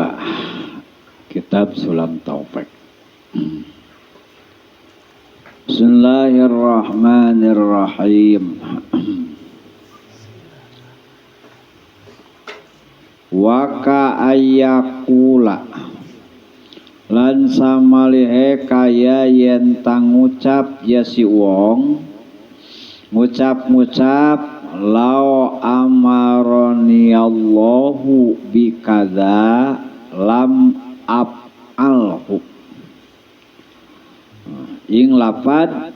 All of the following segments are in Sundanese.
kedua kitab Sulam Taufik. Bismillahirrahmanirrahim. Waka ayakula lan samalihe kaya yen tangucap ya si wong ngucap-ngucap lao amaroni Allahu bikadza lam af'alhu. Ing lapad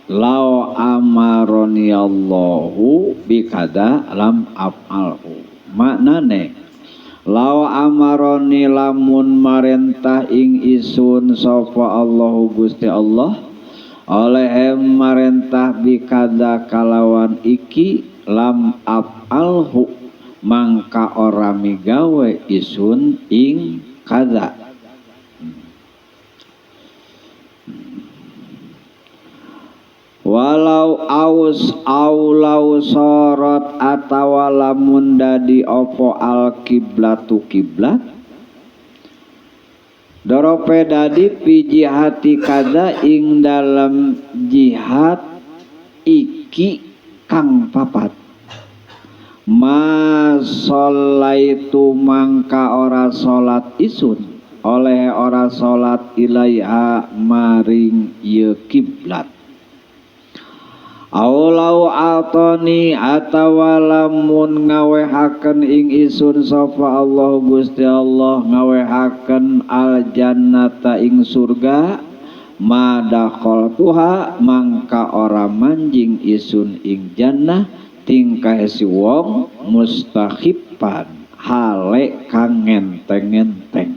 lao amaroni Allahu bikadza lam af'alhu. Maknane lao amaroni lamun marentah ing isun sapa Allahu Gusti Allah oleh marentah bikadza kalawan iki lam af'alhu mangka ora migawe isun ing kadza. Walau aus aulau sorot atawa lamun dadi opo al kiblatu kiblat dorope dadi pi jihati kada ing dalam jihad iki kang papat ma sholaitu mangka ora salat isun oleh ora salat ilaiha maring ye kiblat. Aulau atoni atawa lamun ngawehaken ing isun sapa Allah Gusti Allah ngawehaken al jannata ing surga madakhaltuha mangka ora manjing isun ing jannah tingkah si wong mustahipan hale kang ngenteng-ngenteng.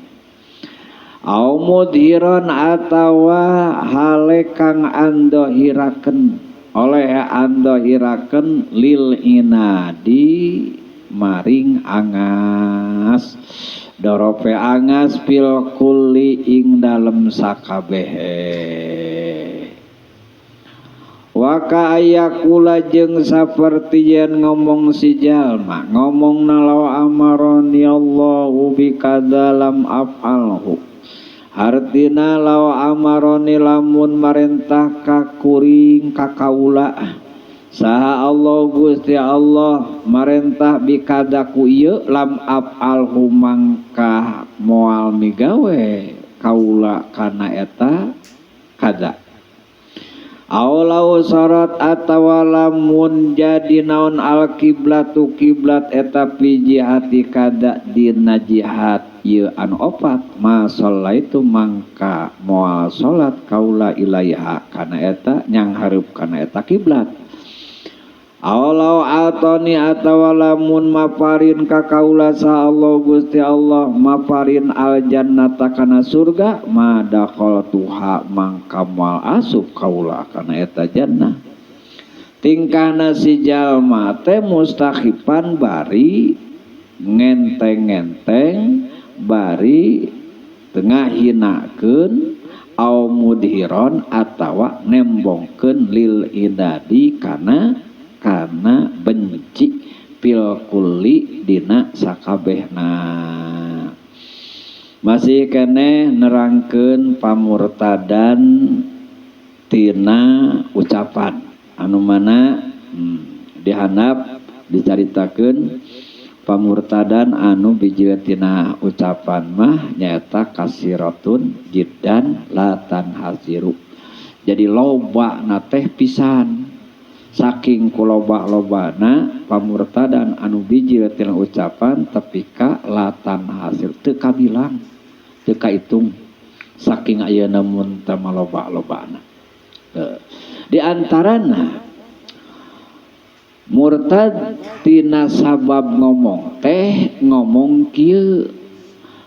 Au mudhiron atawa hale kang andohiraken oleh andohiraken lil inadi maring angas dorope angas fil kulli ing dalem sakabehe. Waka ayakula jeung saperti yen ngomong si jalma ngomong nalaw amaroni Allahu bikadza lam af'alhu. Artina law amaroni lamun marentah ka kuring ka kaula saha Allah Gusti Allah marentah bikadaku ieu lam af'alhu mangka moal migawe kaula kana eta kada. Aulau sorot atawa lamun jadi naon al kiblatu kiblat eta pi jihati kada dina jihad ieu anu opat ma sholaitu mangka moal salat kaula ilaiha kana eta nyanghareup kana eta kiblat. Aulau atoni atawa lamun maparin ka kaula sa Allah Gusti Allah maparin al jannata kana surga ma dakhaltuha mangka moal asup kaula kana eta jannah. Tingkahna si jalma teh mustahipan bari ngenteng-ngenteng bari tengah hinakeun au mudhiron atawa nembongkeun lil inadi kana benci pil kulli dina sakabehna. Masih keneh nerangkeun pamurtadan tina ucapan anu mana dihandap dicaritakeun pamurtadan anu biji tina ucapan mah nyaeta kasiratun jiddan latan hasiru. Jadi loba na teh pisan saking kuloba-lobana pamurtadan anu biji tina ucapan tapi ka latan hasil teu kabilang teu kaitung saking ayeuna mun teh maloba-lobana. Di antarana murtad tina sabab ngomong teh ngomong kieu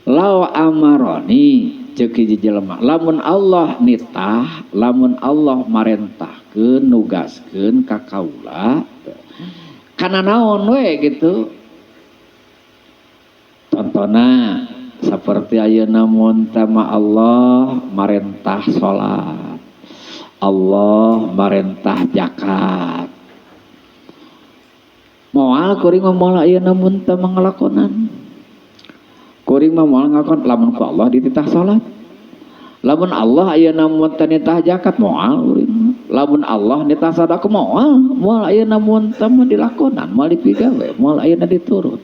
law amaroni ceuk hiji jelema lamun Allah nitah lamun Allah marentahkeun nugaskeun ka kaula kana naon we gitu. Contona saperti ayeuna mun teh mah Allah marentah salat, Allah marentah zakat. Moal kuring mah moal ayeuna mun teu ngalakonan. Kuring mah moal ngakon lamun ku Allah dititah salat. Lamun Allah ayeuna mun teh nitah zakat moal kuring. Lamun Allah nitah sedekah moal, moal ayeuna mun teh dilakonan, moal dipigawe, moal ayeuna diturut.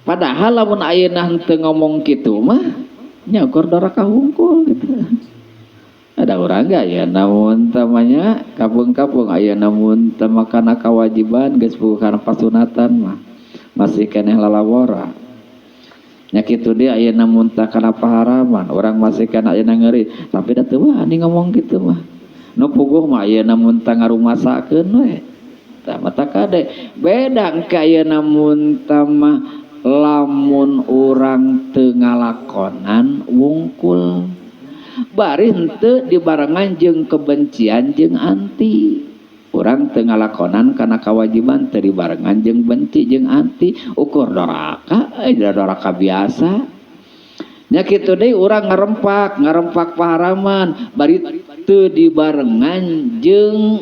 Padahal lamun ayeuna henteu ngomong kitu mah nya ukur doraka hungkul gitu. Ada orang gak ya namun tamanya kapung-kapung aya namun tama kana kewajiban geus bukan pasunatan mah masih keneh lalawora. Nya kitu dia aya namun tah kana paharaman orang masih kana ayeuna ngeri tapi da teu wani ngomong kitu mah. Nu puguh mah aya namun tah ngarumasakeun we. Tah mata kade beda engke aya namun tah mah lamun urang teu ngalakonan wungkul. Bari henteu dibarengan jeung kebencian jeung anti. Urang teu ngalakonan kana kewajiban teu dibarengan jeung benci jeung anti, ukur doraka doraka biasa. Nya kitu deui urang ngarempak paharaman bari teu dibarengan jeung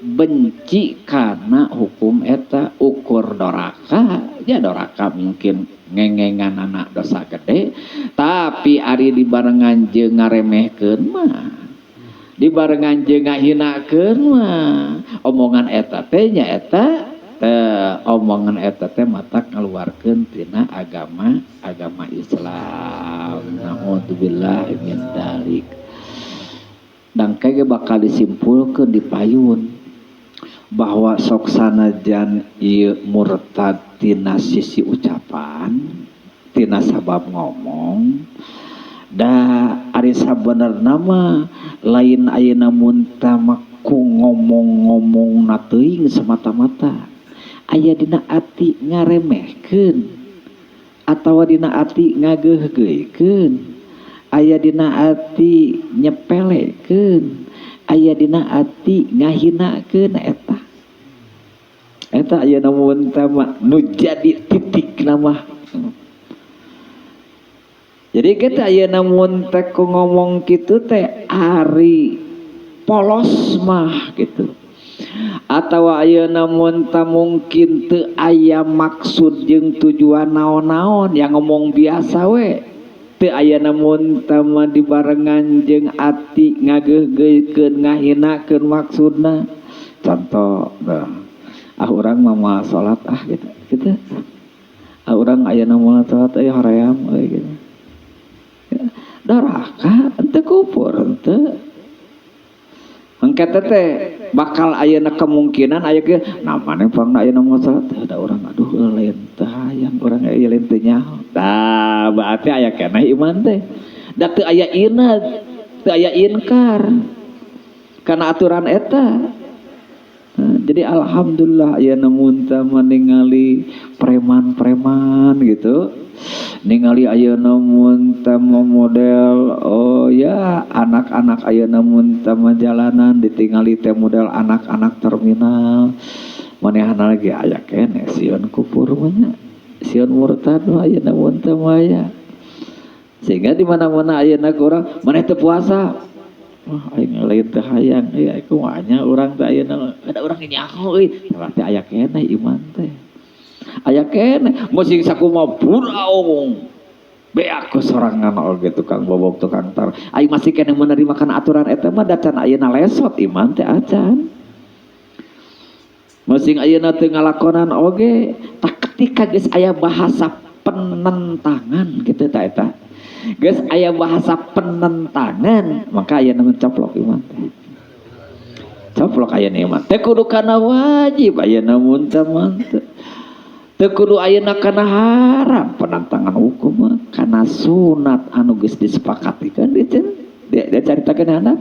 benci kana hukum eta, ukur doraka. Ya doraka mungkin ngengengan anak dosa gede, tapi ari dibarengan jeung ngaremehkeun mah, dibarengan jeung ngahinakeun mah, omongan eta teh nya eta teh omongan eta teh matak ngaluarkeun tina agama Islam. Naudzubillah min dzalik. Dan kage bakal disimpulkeun di payun bahwa sok sanajan ieu murtad tina sisi ucapan, tina sabab ngomong, da ari sabenerna mah lain ayeuna mun ku ngomong-ngomong na teuing semata-mata. Aya dina ati ngaremehkeun atawa dina ati ngageuhgeuhkeun, aya dina ati nyepelekeun, aya dina ati ngahinakeun eta. Eta aya namun tama nu jadi titik nama. Jadi kita aya namun teh ku ngomong kitu teh ari polos mah gitu. Atau aya namun ta mungkin teu aya maksud jeung tujuan naon-naon yang ngomong biasa we. Teu aya namun tama dibarengan jeung ati ngageuhgeuhkeun ngahinakeun maksudna. Contoh nah, ah urang mah moal salat ah gitu. Gitu. Ah urang ayeuna moal salat euy hoream euy gitu. Doraka henteu kufur henteu. Engke teh bakal ayeuna kemungkinan aya ge namane pangna ayeuna moal salat da urang aduh lain teu hayang urang ieu lain teu nyaho. Tah berarti aya keneh iman teh. Da teu aya inad, teu aya inkar kana aturan eta. Nah, jadi alhamdulillah ayeuna mun teh ningali preman-preman gitu. Ningali ayeuna mun teh model oh ya anak-anak ayeuna mun teh jalanan ditingali teh model anak-anak terminal manehna lagi aya keneh sieun kufur mah nya sieun murtad mah ayeuna mun teh aya. Sehingga di mana-mana ayeuna urang maneh teu puasa. Wah aing lain teu hayang euy kumaha nya urang teh ayeuna ada urang nyaho euy berarti aya keneh iman teh. Aya keneh musing sakumaha buraung beak ku sorangan oge tukang bobok tukang tar aing masih keneh menerima kana aturan eta mah da can ayeuna lesot iman teh acan. Masing ayeuna teu ngalakonan oge tak ketika geus aya bahasa penentangan gitu ta eta. Geus aya bahasa penentangan maka ayeuna mencoplok iman teh. Coplok ayeuna iman teh kudu kana wajib ayeuna mun teh mah teu. Teu kudu ayeuna kana haram penentangan hukum mah kana sunat anu geus disepakatikeun dia caritakeun handap.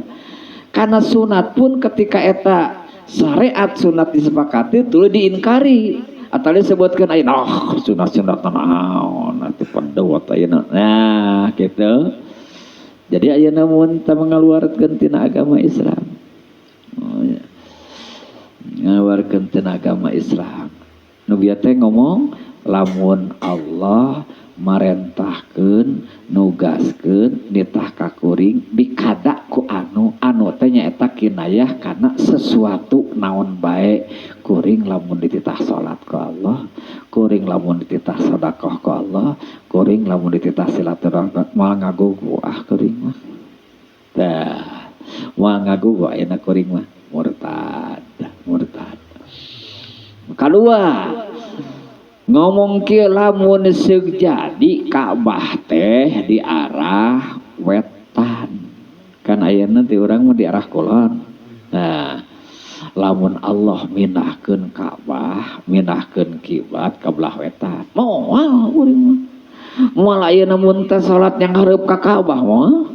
Kana sunat pun ketika eta syariat sunat disepakati tuluy diinkari atau disebutkeun ayeuna oh sunat-sunat naon atuh pedot ayeuna. Nah gitu. Jadi ayeuna mun teh mengeluarkeun tina agama Islam. Oh, ya. Ngaluarkeun tina agama Islam. Nu bieu teh ngomong lamun Allah marentahkeun nugaskeun nitah ka kuring bikada ku anu anu teh nyaeta kinayah kana sesuatu naon bae kuring lamun dititah salat ku Allah, kuring lamun dititah sedekah ku Allah, kuring lamun dititah silaturahmi moal ngagugu ah kuring mah. Tah moal ngagugu ayeuna kuring mah murtad, murtad. Kadua ngomong kieu lamun seug jadi Ka'bah teh di arah wetan. Kan ayeuna ti urang mah di arah kulon. Nah, lamun Allah mindahkeun Ka'bah, mindahkeun kiblat ka belah wetan. Moal kuring mah. Moal ayeuna mun teh salat yang hareup ka Ka'bah moal.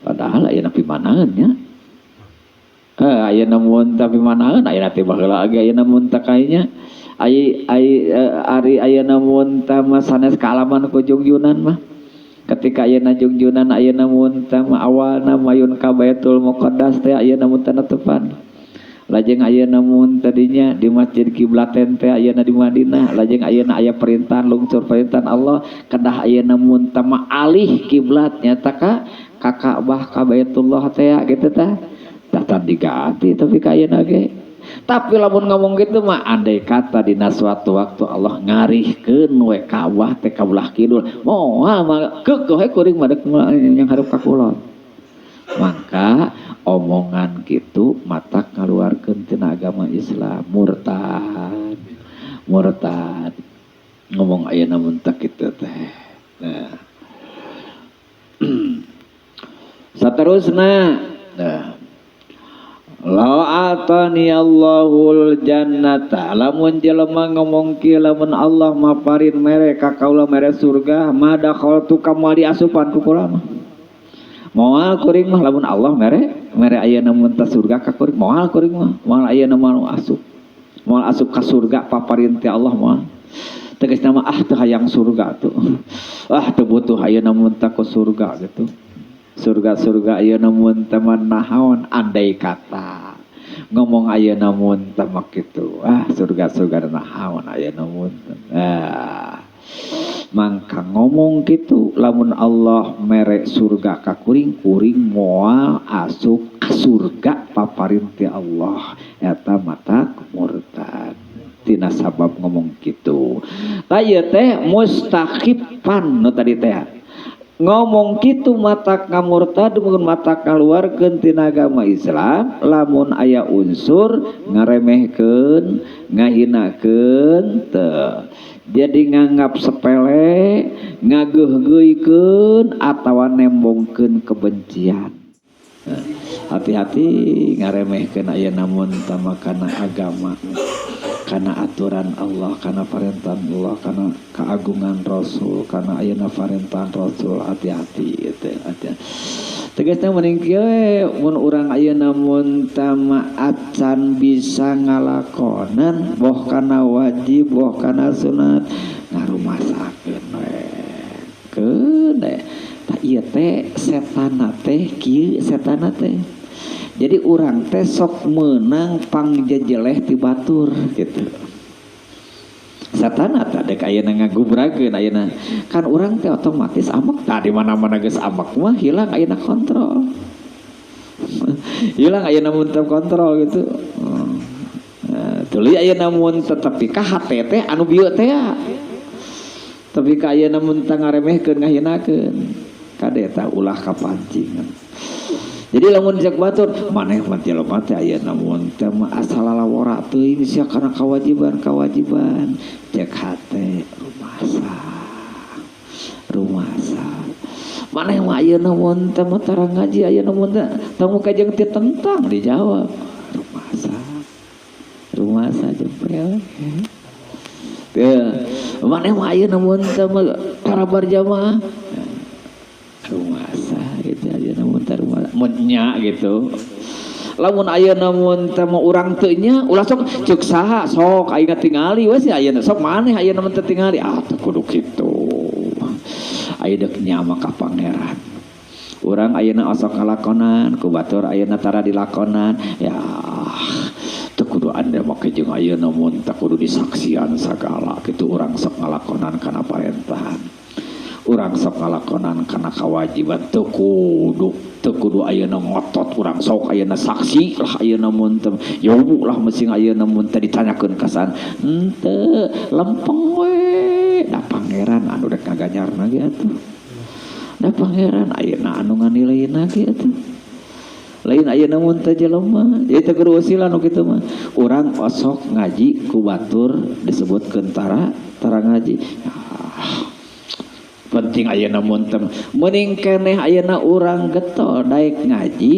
Padahal ayeuna pimanaeun nya. Ayeuna mun teh pimanaeun ayeuna teh baheula ge ayeuna mun teh kayanya ai ai ari ayeuna mun teh mah sanes kaalaman ku jungjunan mah. Ketika ayeuna jungjunan ayeuna mun teh mah awalna mayun ka Baitul Muqaddas teh ayeuna mun teh netepan. Lajeng ayeuna mun tadinya di Masjid Kiblaten teh ayeuna di Madinah, lajeng ayeuna aya perintahan lungsur perintahan Allah kedah ayeuna mun teh mah alih kiblat nyata ka Ka'bah ka Baitullah teh gitu tah. Tah diganti tapi ka ayeuna ge. Tapi lamun ngomong gitu mah andai kata dina suatu waktu Allah ngarihkeun we Ka'bah teh ka belah kidul, moal mah keukeuh we kuring mah dek yang hareup ka kulon. Maka omongan gitu matak ngaluarkeun tina agama Islam, murtad. Murtad. Ngomong ayeuna mun teh kitu teh. Nah. Saterusna, nah. La atani Allahul jannata lamun jelema ngomong kieu lamun Allah maparin mere ka kaula mere surga madakhaltu ka moal diasupan ku kula mah. Moal kuring mah lamun Allah mere mere ayeuna mun teh surga ka kuring moal kuring mah moal ayeuna moal asup. Moal asup ka surga paparin teh Allah moal. Tegasna mah ah teu hayang surga tuh. Ah teu butuh ayeuna mun teh ku surga gitu. Surga-surga ayeuna mun teh mah naon andai kata ngomong ayeuna mun teh mah kitu ah surga-surga naon ayeuna mun ah mangka ngomong kitu lamun Allah mere surga ka kuring kuring moal asup ka surga paparin ti Allah eta matak murtad tina sabab ngomong kitu tah ieu teh mustakhifan nu tadi teh ngomong kitu matak ngamurtad mun matak ngaluarkeun tina agama Islam lamun aya unsur ngaremehkeun ngahinakeun teu jadi nganggap sepele ngageuhgeuikeun atawa nembongkeun kebencian. Hati-hati ngaremehkeun ayeuna mun tama kana agama kana aturan Allah, kana perintahan Allah, kana keagungan Rasul, kana ayeuna perintahan Rasul, hati-hati gitu, hati-hati. Tegasna mending kieu mun urang ayeuna mun tama acan bisa ngalakonan boh kana wajib boh kana sunat ngarumasakeun we. Keun teh tah ieu teh setanna teh kieu setanna teh. Jadi urang teh sok meunang pangjejeleh ti batur gitu. Satana teh dek ayeuna ngagubrakeun ayeuna. Kan urang teh otomatis amek tah di mana-mana geus amek mah hilang ayeuna kontrol. Hilang ayeuna mun teu kontrol gitu. Nah, tuluy ayeuna mun tetepi ka hate teh anu bieu teh. Tapi ka ayeuna mun teh ngaremehkeun ngahinakeun. Kade tah ulah kapancingan. Jadi lamun cek batur maneh mah jelema teh ayeuna mun teh mah asal lalawora teuing sia kana kewajiban-kewajiban cek hate rumasa. Rumasa. Maneh mah ayeuna mun teh mah tara ngaji ayeuna mun teh tamu kajeng teu tentang dijawab rumasa. Rumasa jempel. Teu maneh mah ayeuna mun teh mah tara berjamaah. Rumasa gitu ayeuna mun teh rumasa mun nya gitu. Lamun ayeuna mun teh mah urang teu nya ulah sok ceuk saha sok ayeuna tingali we sih ayeuna sok maneh ayeuna mun teu tingali ah teu kudu kitu. Ayeuna deuk nya mah ka pangeran. Urang ayeuna osok ngalakonan ku batur ayeuna tara dilakonan ya teu kudu anda make Sarua ke jeung ayeuna mun teh kudu disaksian sagala kitu urang sok ngalakonan kana parentahan. Urang sok ngalakonan kana kawajiban teu kudu ayeuna ngotot urang sok ayeuna saksi lah ayeuna mun teh yobu lah mesti ayeuna mun teh ditanyakeun kasan henteu lempeng we da pangeran anu rek ngaganjarna ge atuh da pangeran ayeuna anu nganilaina ge atuh lain ayeuna mun teh jelema jadi teu kudu usilan nu kitu mah urang osok ngaji ku batur disebutkeun tara ngaji. Penting ayeuna mun teh meuning keneh ayeuna urang getol daek ngaji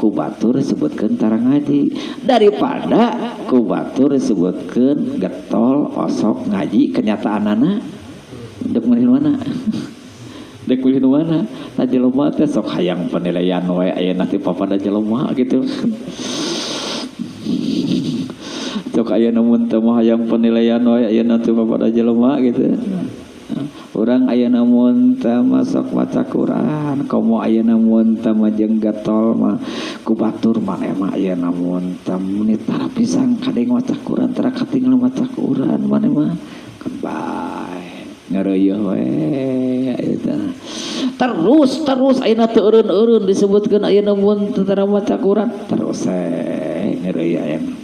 ku batur disebutkeun tara ngaji daripada ku batur disebutkeun getol osok ngaji kenyataanana dek meulih mana dek meulih mana tah jelema teh sok hayang penilaian we ayeuna ti papada jelema gitu sok ayeuna mun teh mah hayang penilaian we ayeuna ti papada jelema gitu. Urang ayeuna mun teh masuk maca Quran komo ayeuna mun teh mah jeung getol mah ku batur maneh mah ayeuna mun teh meuni tara pisang kadeng maca Quran tara katinggal maca Quran maneh mah kebae ngareuyeung we eta terus terus ayeuna teu eureun-eureun disebutkeun ayeuna mun teh tara maca Quran terus ngareuyeung ayeuna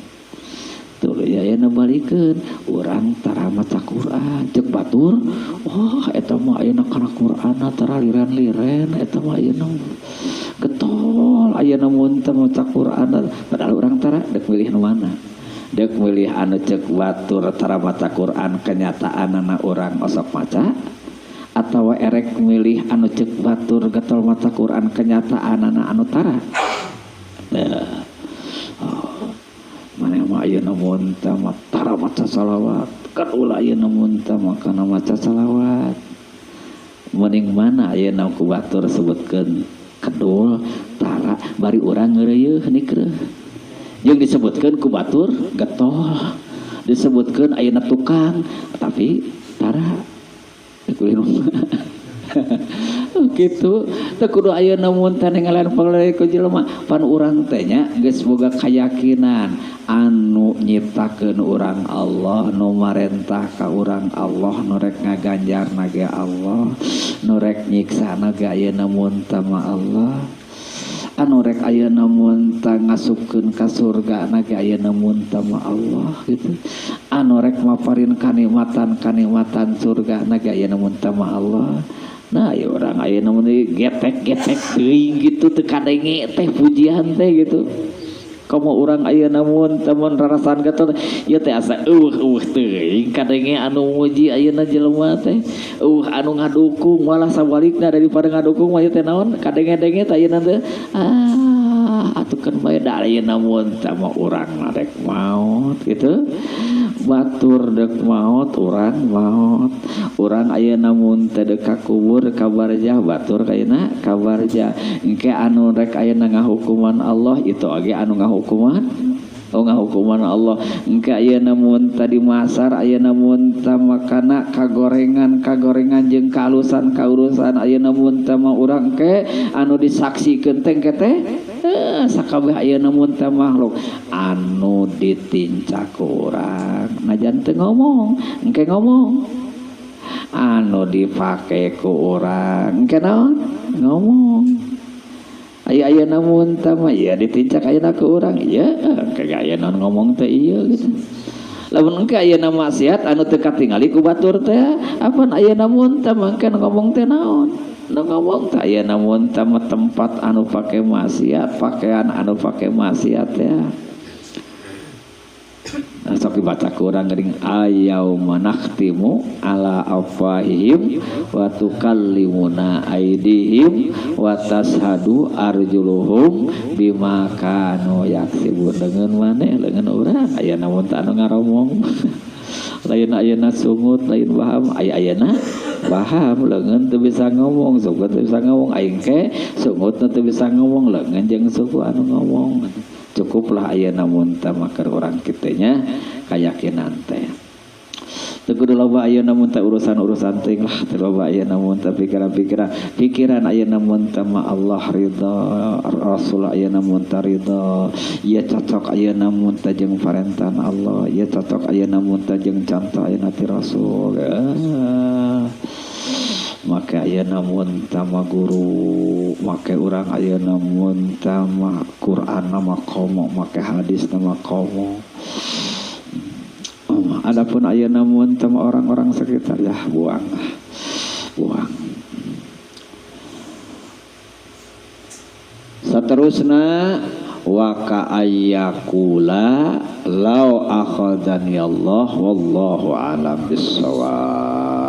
tuluy ayeuna balikeun urang tara maca Quran ceuk batur wah eta mah ayeuna kana Quranna tara liren-liren eta mah ayeuna getol ayeuna mun teh maca Quran padahal urang tara dek milih nu mana dek milih anu ceuk batur tara maca Quran kenyataanana urang osok maca atawa erek milih anu ceuk batur getol maca Quran kenyataanana anu tara. Maneh mah ayeuna mun teh mah tara maca salawat kan ulah ayeuna mun teh mah kana maca salawat mending mana ayeuna ku batur sebutkeun kedul tara bari urang ngeureuyeuh nikreuh jeung disebutkeun ku batur getol disebutkeun ayeuna tukang tapi tara gitu teu kudu ayeuna mun teh ningalan pangleureun ku jelema pan urang teh nya geus boga kayakinan anu nyiptakeun urang Allah nu marentah ka urang Allah nu rek ngaganjarna ge Allah nu rek nyiksana ge ayeuna mun teh mah Allah anu rek ayeuna mun teh ngasupkeun ka surga na ge ayeuna mun teh mah Allah gitu anu rek maparin kanikmatan-kanikmatan surga na ge ayeuna mun teh mah Allah. Nah, ya orang ayeuna mun getek-getek teuing gitu teu kadenge teh pujian teh gitu. Komo urang ayeuna mun teh mun rarasaan getol ieu teh asa eueuh-eueuh teuing kadenge anu muji ayeuna jelema teh. Eueuh anu ngadukung malah sabalikna daripada ngadukung mah ieu teh naon kadenge-denge teh ayeuna teh ah atuh keun bae da ayeuna mun teh mah urang rek maot gitu. Batur dek maot urang maot urang ayeuna mun teh deuk ka kubur ka barzah batur ayeuna ka barzah engke anu rek ayeuna ngahukuman Allah itu oge anu ngahukuman oh ngahukuman Allah engke ayeuna mun tadi masar ayeuna mun teh makana kagorengan kagorengan jeung kaalusan kaurusan ayeuna mun teh mah urang ke anu disaksikeun teh engke teh sakabeh ayeuna mun teh makhluk anu ditincak ku urang najan teu ngomong engke ngomong anu dipake ku urang engke naon ngomong aya ayeuna mun teh mah ieu ditincak ayeuna ku urang ieu engke aya naon ngomong teh ieu gitu lamun engke ayeuna maksiat anu teu katingali ku batur teh apan ayeuna mun teh mah engke ngomong teh naon nu ngomong teh ayeuna mun teh mah tempat anu pake maksiat pakaian anu pake maksiat teh. Nah, sok dibaca ku urang geuning ayauma nakhtimu ala afwahihim wa tukallimuna aidihim wa tashhadu arjuluhum bima kanu yaksibun. Leungeun maneh leungeun urang ayeuna mun teh anu ngaromong lain ayeuna sungut lain paham aya ayeuna paham leungeun teu bisa ngomong sungut teu bisa ngomong aing ke sungut teu bisa ngomong leungeun jeung suku anu ngomong. Cukuplah ayeuna mun teh mah keur urang kitu nya kayakinan teh. Teu kudu loba ayeuna mun teh urusan-urusan teuing lah, teu loba ayeuna mun teh pikiran-pikiran. Pikiran ayeuna mun teh mah Allah ridha, Rasul ayeuna mun teh ridha. Ieu cocok ayeuna mun teh jeung parentan Allah, ieu cocok ayeuna mun teh jeung contoh ayeuna ti Rasul. Maka ayeuna mun teh mah guru, make urang ayeuna mun teh mah Quran mah komo, make hadis mah komo. Adapun ayeuna mun teh orang-orang sekitar ya buang, buang. Seterusna wa ka'ayyakula law akhadani Allah wallahu alam bissawab.